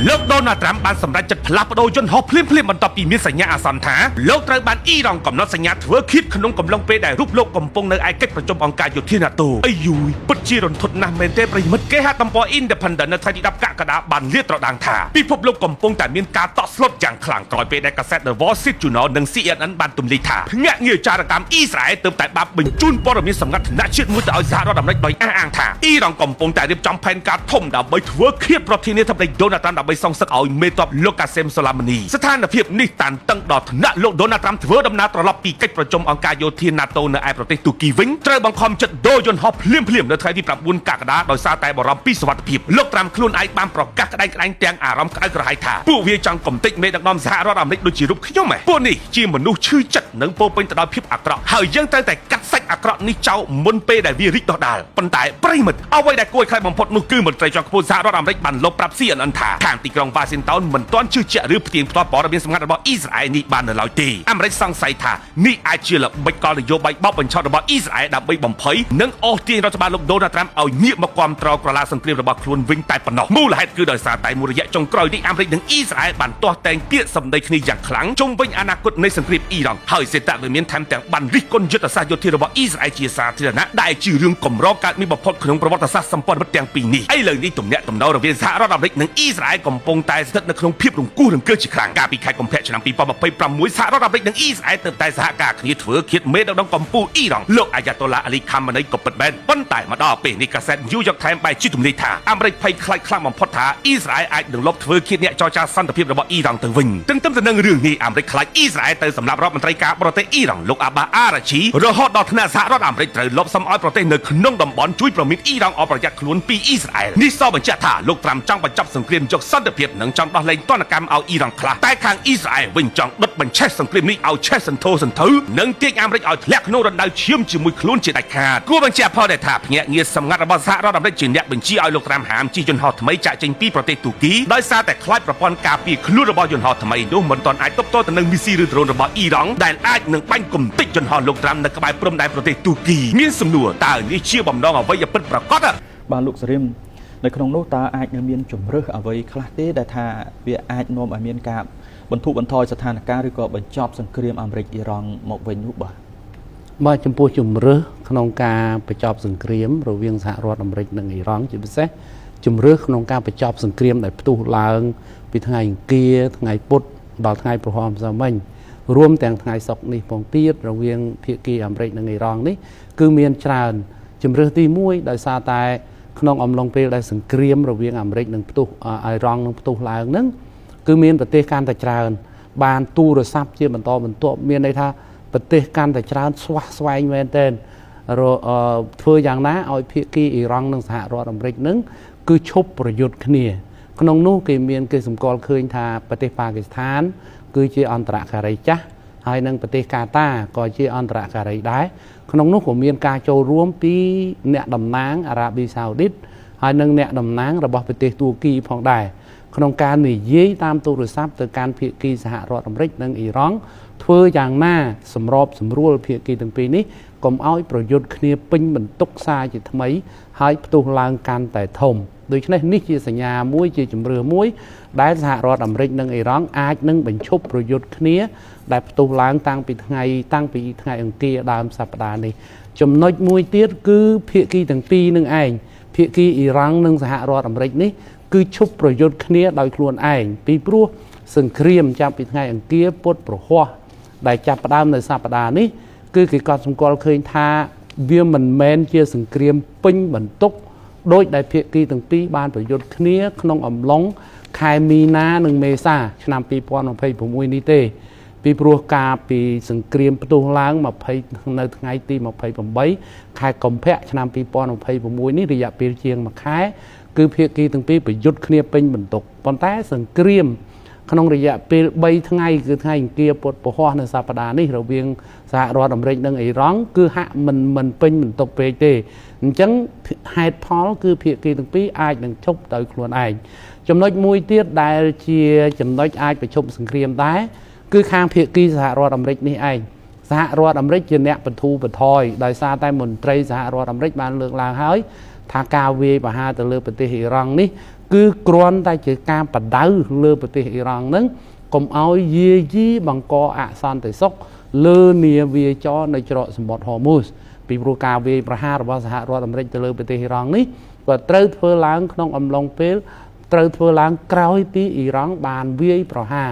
លោកដូណាល់ត្រាំបានសម្រេចចិត្តផ្លាស់ប្ដូរយន្តហោះភ្លាមៗបន្ទាប់ពីមានសញ្ញាអាសន្នថាលោកត្រូវបានអ៊ីរ៉ង់កំណត់សញ្ញាធ្វើឃាតក្នុងកំឡុងពេលដែលរូបលោកកំពុងនៅឯកិច្ចប្រជុំអង្គការយោធា NATO អីយូយពិតជារន្ធត់ណាស់មែនទេប្រិយមិត្តគេហទំព័រ Independent នៅថ្ងៃទី10កក្កដាបានលាតត្រដាងថាពិភពលោកកំពុងតែមានការតក់ស្លុតយ៉ាងខ្លាំងក្រោយពេលដែលកាសែត The Wall Street Journal និង CNN បានទម្លាយថាភ្នាក់ងារចារកម្មអ៊ីស្រាអែលទើបតែបានបញ្ជូនព័ត៌មានសម្ងាត់ថ្នាក់ជាតិមួយទៅឲ្យសហរដ្ឋអាមេរិកដោយអះអាងថាអ៊ីរ៉ង់កំពុងតែរៀបចំផែនការធំដើម្បីធ្វើឃាតប្រធានាធិបតីដូណាល់ត្រាំដើម្បីសងសឹកឲ្យមេទ័ពលោកកាសេមសូឡាម៉ានីស្ថានភាពនេះតានតឹងដល់ថ្នាក់លោកដូណាល់ត្រាំធ្វើដំណើរត្រឡប់ពីកិច្ចប្រជុំអង្គការយោធា NATO នៅឯប្រទេសទូគីវិញត្រូវបង្ខំចិត្តដូរយន្តហោះភ្លាមៗនៅថ្ងៃទី9កក្កដាដោយសារតែបារម្ភពីសុវត្ថិភាពលោកត្រាំខ្លួនឯងបានប្រកាសក្តែងៗទាំងអារម្មណ៍ក្តៅក្រហាយថាពួកវាចង់កំទេចមេដឹកនាំសហរដ្ឋអាមេរិកដូចជារូបខ្ញុំហ៎ពួកនេះជាមនុស្សឈឺចិត្តនិងពោរពេញទៅដោយភាពអាក្រក់ហើយយើងត្រូវតែកាត់សាច់អាក្រក់នេះចោលមុនពេលដែលវារីកដុះដាលប៉ុន្តែប្រិយមិត្តអ្វីដែលគួរឲ្យខ្លាចបំផុតនោះគឺមន្ត្រីជាន់ខ្ពស់សហរដ្ឋអាមេរិកបានលបប្រាប់ CNN ថាខាងទីក្រុងវ៉ាស៊ីនតោនមិនទាន់ជឿជាក់ឬផ្ទៀងផ្ទាត់ព័ត៌មានសម្ងាត់របស់អ៊ីស្រាអែលនេះបាននៅឡើយទេអាមេរិកសង្ស័យថានេះអាចជាល្បិចកលនយោបាយបោកបញ្ឆោតរបស់អ៊ីស្រាអែលដើម្បីបំភ័យនិងអូសទាញរដ្ឋបាលលោកដូណាល់ត្រាំឲ្យងាកមកគាំទ្រក្រឡាសង្គ្រាមរបស់ខ្លួនវិញតែប៉ុណ្ណោះមូលហេតុគឺដោយសារតែមួយរយៈចុងក្រោយនេះអាមេរិកនិងអ៊ីស្រាអែលបានទាស់តែងពាក្យសម្ដីគ្នាយ៉ាងខ្លាំងជុំវិញអនាគតនៃសង្គ្រាមអ៊ីរ៉ង់ហើយសេតវិមានថែមទាំងបានរិះគន់យុទ្ធសាស្ត្រយោធារបស់អ៊ីស្រាអែលជាសាធារណៈដែលជារឿងកម្រកើតមានបំផុតក្នុងប្រវត្តិសាស្ត្រសម្ព័ន្ធមិត្តទាំងពីរនេះឥឡូវនេះទំនាក់ទំនងរវាងសហរដ្ឋអាមេរិកនិងអ៊ីស្រាអែលកំពុងតែស្ថិតនៅក្នុងភាពរង្គោះរង្គើជាខ្លាំងកាលពីខែកុម្ភៈឆ្នាំ2026សហរដ្ឋអាមេរិកនិងអ៊ីស្រាអែលទើបតែសហការគ្នាធ្វើឃាតមេដឹកនាំកម្ពុជាអ៊ីរ៉ង់លោកអាយ៉ាតូឡាអាលីខាម៉ានីក៏ពិតមែនប៉ុន្តែមកដល់ពេលនេះកាសែត New York Times បែរជាទម្លាយថាអាមេរិកភ័យខ្លាចខ្លាំងបំផុតថាអ៊ីស្រាអែលអាចនឹងលបធ្វើឃាតអ្នកចរចាសន្តិភាពរបស់អ៊ីរ៉ង់ទៅវិញទន្ទឹមទៅនឹងរឿងនេះអាមេរិកខ្លាចអ៊ីស្រាអែលទៅសម្លាប់រដ្ឋមន្ត្រីការបរទេសអ៊ីរ៉ង់លោកអាបាអារ៉ាឈីរហូតដល់ថ្នាក់សហរដ្ឋអាមេរិកត្រូវលបសុំឲ្យប្រទេសនៅក្នុងតំបន់ជួយប្រមានអ៊ីរ៉ង់ឲ្យប្រយ័ត្នខ្លួនពីអ៊ីស្រាអែលនេះសបញ្ជាក់ថាលោកត្រាំចង់បញ្ចប់សង្គ្រាមយកសន្តិភាពនិងចង់ដោះលែងទណ្ឌកម្មឲ្យអ៊ីរ៉ង់ខ្លះតែខាងអ៊ីស្រាអែលវិញចង់ដុតបញ្ឆេះសង្គ្រាមនេះឲ្យឆេះសន្ធោសន្ធៅនិងទាញអាមេរិកឲ្យធ្លាក់ក្នុងរណ្ដៅឈាមជាមួយខ្លួនជាដាច់ខាតគួរបញ្ជាក់ផងដែរថាភ្នាក់ងារសម្ងាត់របស់សហរដ្ឋអាមេរិកជាអ្នកបញ្ជាឲ្យលោកត្រាំហាមជិះយន្តហោះថ្មីចាក់ចេញពីប្រទេសទូគីដោយសារតែខ្លាចប្រព័ន្ធការពារខ្លួនរបស់យន្តហោះថ្មីនោះមិនទាន់អាចទប់ទល់ទៅនឹងមីស៊ីឬដ្រូនរបស់អ៊ីរ៉ង់ដែលអាចនឹងបាញ់កំទេចយន្តហោះលោកត្រាំនៅក្បែរព្រំដែនប្រទេសទូគីមានសំណួរតើនេះជាបំណងអ្វីឲ្យពិតប្រាកដ បាទលោកសរិមនៅក្នុងនោះតើអាចនឹងមានជំរើសអ្វីខ្លះទេដែលថាវាអាចនាំឲ្យមានការបន្ធូរបន្ថយស្ថានភាពឬក៏បញ្ចប់សង្គ្រាមអាមេរិកអ៊ីរ៉ង់មកវិញនោះបាទ បាទចំពោះជំរើសក្នុងការបញ្ចប់សង្គ្រាមរវាងសហរដ្ឋអាមេរិកនិងអ៊ីរ៉ង់ជាពិសេសជំរើសក្នុងការបញ្ចប់សង្គ្រាមដែលផ្ទុះឡើងពីថ្ងៃអង្គារថ្ងៃពុធដល់ថ្ងៃព្រហស្បតិ៍ម្សិលមិញរួមទាំងថ្ងៃសុក្រនេះផងទៀតរវាងភាគីអាមេរិកនិងអ៊ីរ៉ង់នេះគឺមានច្រើនជំរើសទី1ដោយសារតែក្នុងអំឡុងពេលដែលសង្គ្រាមរវាងអាមេរិកនិងផ្ទុះអ៊ីរ៉ង់នឹងផ្ទុះឡើងហ្នឹងគឺមានប្រទេសកាន់តែច្រើនបានទូរស័ព្ទជាបន្តបន្ទាប់មានន័យថាប្រទេសកាន់តែច្រើនស្វះស្វែងមែនទែនធ្វើយ៉ាងណាឲ្យភាគីអ៊ីរ៉ង់និងសហរដ្ឋអាមេរិកនឹងគឺឈប់ប្រយុទ្ធគ្នាក្នុងនោះគេមានគេសម្គាល់ឃើញថាប្រទេសប៉ាគីស្ថានគឺជាអន្តរការីចាស់ហើយនិងប្រទេសកាតាក៏ជាអន្តរការីដែរក្នុងនោះក៏មានការចូលរួមពីអ្នកតំណាងអារ៉ាប៊ីសាអូឌីតហើយនិងអ្នកតំណាងរបស់ប្រទេសទួរគីផងដែរក្នុងការនិយាយតាមទូរស័ព្ទទៅកាន់ភាគីសហរដ្ឋអាមេរិកនិងអ៊ីរ៉ង់ធ្វើយ៉ាងណាសម្របសម្រួលភាគីទាំងពីរនេះកុំឲ្យប្រយុទ្ធគ្នាពេញបន្ទុកសារជាថ្មីហើយផ្ទុះឡើងកាន់តែធំដូច្នេះនេះជាសញ្ញាមួយជាជំរឿមួយដែលសហរដ្ឋអាមេរិកនិងអ៊ីរ៉ង់អាចនឹងបញ្ឈប់ប្រយុទ្ធគ្នាដែលផ្ទុះឡើងតាំងពីថ្ងៃអង្គារដើមសប្តាហ៍នេះចំណុចមួយទៀតគឺភាគីទាំងពីរនឹងឯងភាគីអ៊ីរ៉ង់និងសហរដ្ឋអាមេរិកនេះគឺឈប់ប្រយុទ្ធគ្នាដោយខ្លួនឯងពីព្រោះសង្គ្រាមចាប់ពីថ្ងៃអង្គារពុធព្រហស្បតិ៍ដែលចាប់ផ្ដើមនៅសប្តាហ៍នេះគឺគេក៏សម្គាល់ឃើញថាវាមិនមែនជាសង្គ្រាមពេញបន្ទុកដោយដែលភាគីទាំងពីរបានប្រយុទ្ធគ្នាក្នុងអំឡុងខែមីនានិងមេសាឆ្នាំ2026នេះទេពីព្រោះការពីសង្គ្រាមផ្ទុះឡើង20នៅថ្ងៃទី28ខែកុម្ភៈឆ្នាំ2026នេះរយៈពេលជាងមួយខែគឺភាគីទាំងពីរប្រយុទ្ធគ្នាពេញបន្ទុកប៉ុន្តែសង្គ្រាមក្នុងរយៈពេល3ថ្ងៃគឺថ្ងៃអង្គារពុធព្រហស្បតិ៍នៅសប្តាហ៍នេះរវាងសហរដ្ឋអាមេរិកនិងអ៊ីរ៉ង់គឺហាក់មិនពេញបន្ទុកពេកទេអញ្ចឹងហេតុផលគឺភាគីទាំងពីរអាចនឹងឈប់ដោយខ្លួនឯងចំណុចមួយទៀតដែលជាចំណុចអាចប្រជុំសង្គ្រាមដែរគឺខាងភាគីសហរដ្ឋអាមេរិកនេះឯងសហរដ្ឋអាមេរិកជាអ្នកបន្ធូរបន្ថយដោយសារតែមន្ត្រីសហរដ្ឋអាមេរិកបានលើកឡើងហើយថាការវាយប្រហារទៅលើប្រទេសអ៊ីរ៉ង់នេះ គឺគ្រាន់តែជាការបដៅលើប្រទេសអ៊ីរ៉ង់នឹងកុំឲ្យយាយីបង្កអសន្តិសុខលើនាវាចរនៅច្រកសមុទ្រហូមូសពីព្រោះការវាយប្រហាររបស់សហរដ្ឋអាមេរិកទៅលើប្រទេសអ៊ីរ៉ង់នេះក៏ត្រូវធ្វើឡើងក្នុងអំឡុងពេលត្រូវធ្វើឡើងក្រោយពីអ៊ីរ៉ង់បានវាយប្រហារ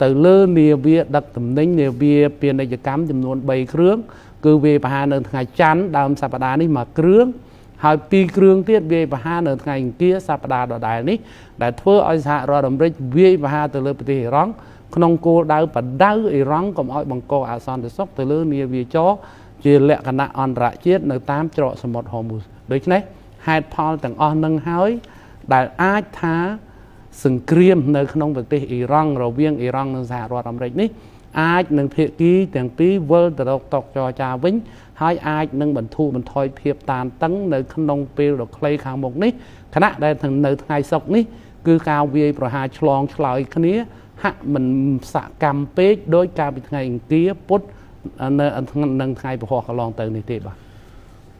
ទៅលើនាវាដឹកទំនិញនាវាពាណិជ្ជកម្មចំនួន3គ្រឿងគឺវាយប្រហារនៅថ្ងៃច័ន្ទដើមសប្តាហ៍នេះមួយគ្រឿងហើយ2គ្រឿងទៀតវាយប្រហារនៅថ្ងៃអង្គារសប្តាហ៍ដដែលនេះដែលធ្វើឲ្យសហរដ្ឋអាមេរិកវាយប្រហារទៅលើប្រទេសអ៊ីរ៉ង់ក្នុងគោលដៅបដៅអ៊ីរ៉ង់កុំឲ្យបង្កអសន្តិសុខទៅលើនាវាចរជាលក្ខណៈអន្តរជាតិនៅតាមច្រកសមុទ្រហូមូសដូច្នេះហេតុផលទាំងអស់នឹងហើយដែលអាចថាសង្គ្រាមនៅក្នុងប្រទេសអ៊ីរ៉ង់រវាងអ៊ីរ៉ង់និងសហរដ្ឋអាមេរិកនេះអាចនឹងភាគីទាំងពីរវិលទៅរកតុចរចាវិញហើយអាចនឹងបន្ធូរបន្ថយភាពតានតឹងនៅក្នុងពេលដ៏ខ្លីខាងមុខនេះខណៈដែលនៅថ្ងៃសុក្រនេះគឺការវាយប្រហារឆ្លងឆ្លើយគ្នាហាក់មិនសកម្មពេកដោយការពីថ្ងៃអង្គារពុធនៅនឹងថ្ងៃពហុកន្លងទៅនេះទេបាទ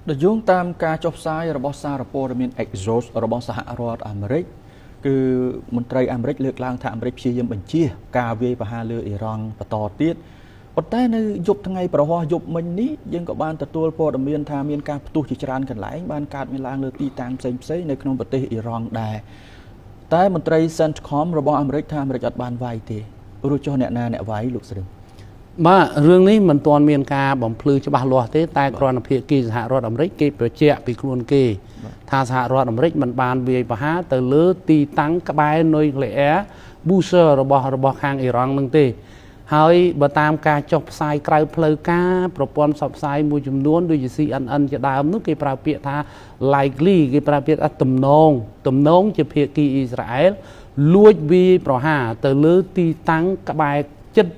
ដោយយោងតាមការចុះផ្សាយរបស់សារព័ត៌មាន Axios របស់សហរដ្ឋអាមេរិកគឺមន្ត្រីអាមេរិកលើកឡើងថាអាមេរិកព្យាយាមបញ្ជាការវាយប្រហារលើអ៊ីរ៉ង់បន្តទៀតប៉ុន្តែនៅយប់ថ្ងៃប្រហោះយប់មិញនេះយើងក៏បានទទួលព័ត៌មានថាមានការផ្ទុះជាច្រើនកន្លែងបានកើតមានឡើងលើទីតាំងផ្សេងៗនៅក្នុងប្រទេសអ៊ីរ៉ង់ដែរតែមន្ត្រី CENTCOM របស់អាមេរិកថាអាមេរិកអត់បានវាយទេរួចចុះអ្នកណាអ្នកវាយលោកស្រីបាទរឿងនេះមិនទាន់មានការបំភ្លឺច្បាស់លាស់ទេតែគ្រាន់តែភាគីសហរដ្ឋអាមេរិកគេបញ្ជាក់ពីខ្លួនគេថាសហរដ្ឋអាមេរិកមិនបានវាយប្រហារទៅលើទីតាំងក្បែរនុយក្លេអ៊ែរប៊ូសឺរបស់ខាងអ៊ីរ៉ង់នឹងទេហើយបើតាមការចុះផ្សាយក្រៅផ្លូវការប្រព័ន្ធផ្សព្វផ្សាយមួយចំនួនដូចជា CNN ជាដើមនោះគេប្រើពាក្យថា likely គេប្រើពាក្យថាទំនងជាភាគីអ៊ីស្រាអែលលួចវាយប្រហារទៅលើទីតាំងក្បែរចិត្ត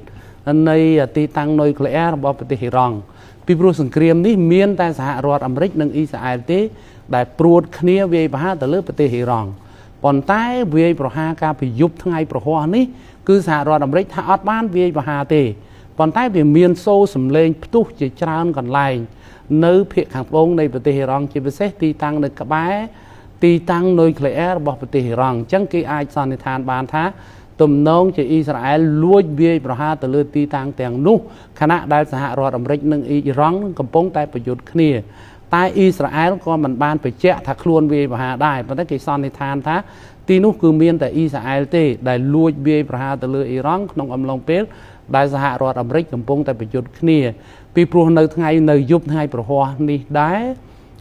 នៃទីតាំងនុយក្លេអ៊ែររបស់ប្រទេសអ៊ីរ៉ង់ពីព្រោះសង្គ្រាមនេះមានតែសហរដ្ឋអាមេរិកនិងអ៊ីស្រាអែលទេដែលព្រួតគ្នាវាយប្រហារទៅលើប្រទេសអ៊ីរ៉ង់ប៉ុន្តែវាយប្រហារការប្រយុទ្ធថ្ងៃប្រហោះនេះគឺសហរដ្ឋអាមេរិកថាអត់បានវាយប្រហារទេប៉ុន្តែវាមានសូរសម្លេងផ្ទុះជាច្រើនកន្លែងនៅភាគខាងត្បូងនៃប្រទេសអ៊ីរ៉ង់ជាពិសេសទីតាំងនៅក្បែរទីតាំងនុយក្លេអ៊ែររបស់ប្រទេសអ៊ីរ៉ង់អញ្ចឹងគេអាចសន្និដ្ឋានបានថាទំនងជាអ៊ីស្រាអែលលួចវាយប្រហារទៅលើទីតាំងទាំងនោះខណៈដែលសហរដ្ឋអាមេរិកនិងអ៊ីរ៉ង់កំពុងតែប្រយុទ្ធគ្នាតែអ៊ីស្រាអែលក៏មិនបានបញ្ជាក់ថាខ្លួនវាយប្រហារដែរប៉ុន្តែគេសន្និដ្ឋានថាទីនោះគឺមានតែអ៊ីស្រាអែលទេដែលលួចវាយប្រហារទៅលើអ៊ីរ៉ង់ក្នុងអំឡុងពេលដែលសហរដ្ឋអាមេរិកកំពុងតែប្រយុទ្ធគ្នាពីព្រោះនៅថ្ងៃនៅយប់ថ្ងៃប្រហោះនេះដែរ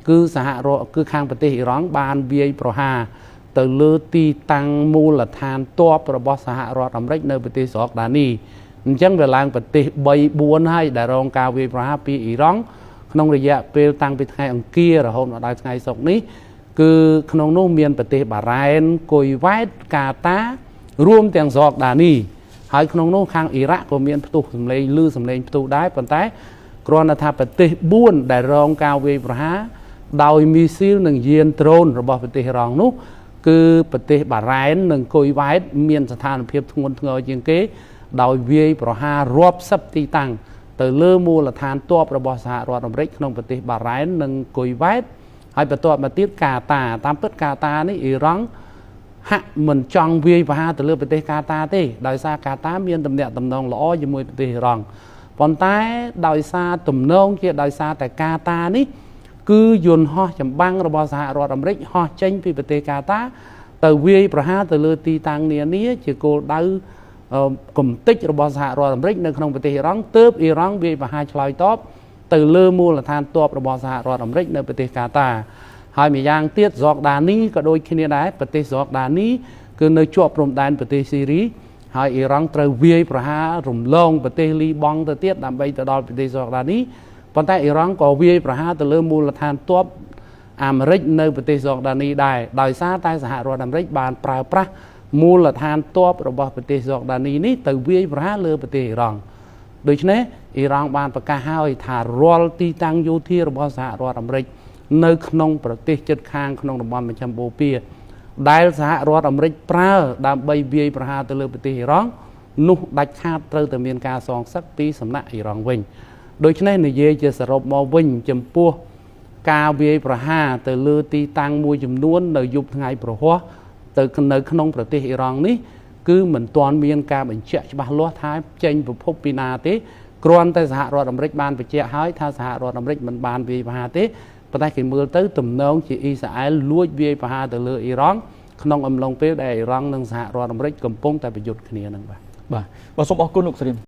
គឺសហរដ្ឋគឺខាងប្រទេសអ៊ីរ៉ង់បានវាយប្រហារទៅលើទីតាំងមូលដ្ឋានទ័ពរបស់សហរដ្ឋអាមេរិកនៅប្រទេសស្រុកដានីអញ្ចឹងវាឡើងប្រទេស3 4ហើយដែលរងការវាយប្រហារពីអ៊ីរ៉ង់ក្នុងរយៈពេលតាំងពីថ្ងៃអង្គាររហូតដល់ថ្ងៃសុក្រនេះគឺក្នុងនោះមានប្រទេសបារ៉ែនគុយវ៉ែតកាតារួមទាំងស្រុកដានីហើយក្នុងនោះខាងអ៊ីរ៉ាក់ក៏មានផ្ទុះសម្លេងឮសម្លេងផ្ទុះដែរប៉ុន្តែគ្រាន់តែថាប្រទេស4ដែលរងការវាយប្រហារដោយមីស៊ីលនិងយានដ្រូនរបស់ប្រទេសអ៊ីរ៉ង់នោះគឺប្រទេសបារ៉ែននិងគុយវ៉ែតមានស្ថានភាពធ្ងន់ធ្ងរជាងគេដោយវាយប្រហាររាប់សិបទីតាំងទៅលើមូលដ្ឋានទ័ពរបស់សហរដ្ឋអាមេរិកក្នុងប្រទេសបារ៉ែននិងគុយវ៉ែតហើយបន្ទាប់មកទៀតកាតាតាមពិតកាតានេះអ៊ីរ៉ង់ហាក់មិនចង់វាយប្រហារទៅលើប្រទេសកាតាទេដោយសារកាតាមានទំនាក់ទំនងល្អជាមួយប្រទេសអ៊ីរ៉ង់ប៉ុន្តែដោយសារទំនងជាដោយសារតែកាតានេះគឺយន្តហោះចម្បាំងរបស់សហរដ្ឋអាមេរិកហោះចេញពីប្រទេសកាតាទៅវាយប្រហារទៅលើទីតាំងនានាជាគោលដៅកំទេចរបស់សហរដ្ឋអាមេរិកនៅក្នុងប្រទេសអ៊ីរ៉ង់ទើបអ៊ីរ៉ង់វាយប្រហារឆ្លើយតបទៅលើមូលដ្ឋានទ័ពរបស់សហរដ្ឋអាមេរិកនៅប្រទេសកាតាហើយម្យ៉ាងទៀតស្រុកដានីក៏ដូចគ្នាដែរប្រទេសស្រុកដានីគឺនៅជាប់ព្រំដែនប្រទេសស៊ីរីហើយអ៊ីរ៉ង់ត្រូវវាយប្រហាររំលងប្រទេសលីបង់ទៅទៀតដើម្បីទៅដល់ប្រទេសស្រុកដានីប៉ុន្តែអ៊ីរ៉ង់ក៏វាយប្រហារទៅលើមូលដ្ឋានទ័ពអាមេរិកនៅប្រទេសស្រុកដានីដែរដោយសារតែសហរដ្ឋអាមេរិកបានប្រើប្រាស់មូលដ្ឋានទ័ពរបស់ប្រទេសស្រុកដានីនេះទៅវាយប្រហារលើប្រទេសអ៊ីរ៉ង់ដូច្នេះអ៊ីរ៉ង់បានប្រកាសហើយថារាល់ទីតាំងយោធារបស់សហរដ្ឋអាមេរិកនៅក្នុងប្រទេសជិតខាងក្នុងតំបន់មជ្ឈិមបូព៌ាដែលសហរដ្ឋអាមេរិកប្រើដើម្បីវាយប្រហារទៅលើប្រទេសអ៊ីរ៉ង់នោះដាច់ខាតត្រូវតែមានការសងសឹកពីសំណាក់អ៊ីរ៉ង់វិញដូច្នេះនិយាយជាសរុបមកវិញចំពោះការវាយប្រហារទៅលើទីតាំងមួយចំនួននៅយប់ថ្ងៃប្រហោះ ទៅនៅក្នុងប្រទេសអ៊ីរ៉ង់នេះគឺមិនទាន់មានការបញ្ជាក់ច្បាស់លាស់ថាចេញប្រភពពីណាទេគ្រាន់តែសហរដ្ឋអាមេរិកបានបញ្ជាក់ហើយថាសហរដ្ឋអាមេរិកមិនបានវាយប្រហារទេប៉ុន្តែគេមើលទៅទំនងជាអ៊ីស្រាអែលលួចវាយប្រហារទៅលើអ៊ីរ៉ង់ក្នុងអំឡុងពេលដែលអ៊ីរ៉ង់និងសហរដ្ឋអាមេរិកកំពុងតែប្រយុទ្ធគ្នានឹងបាទ បាទបាទសូមអរគុណលោកស្រីម។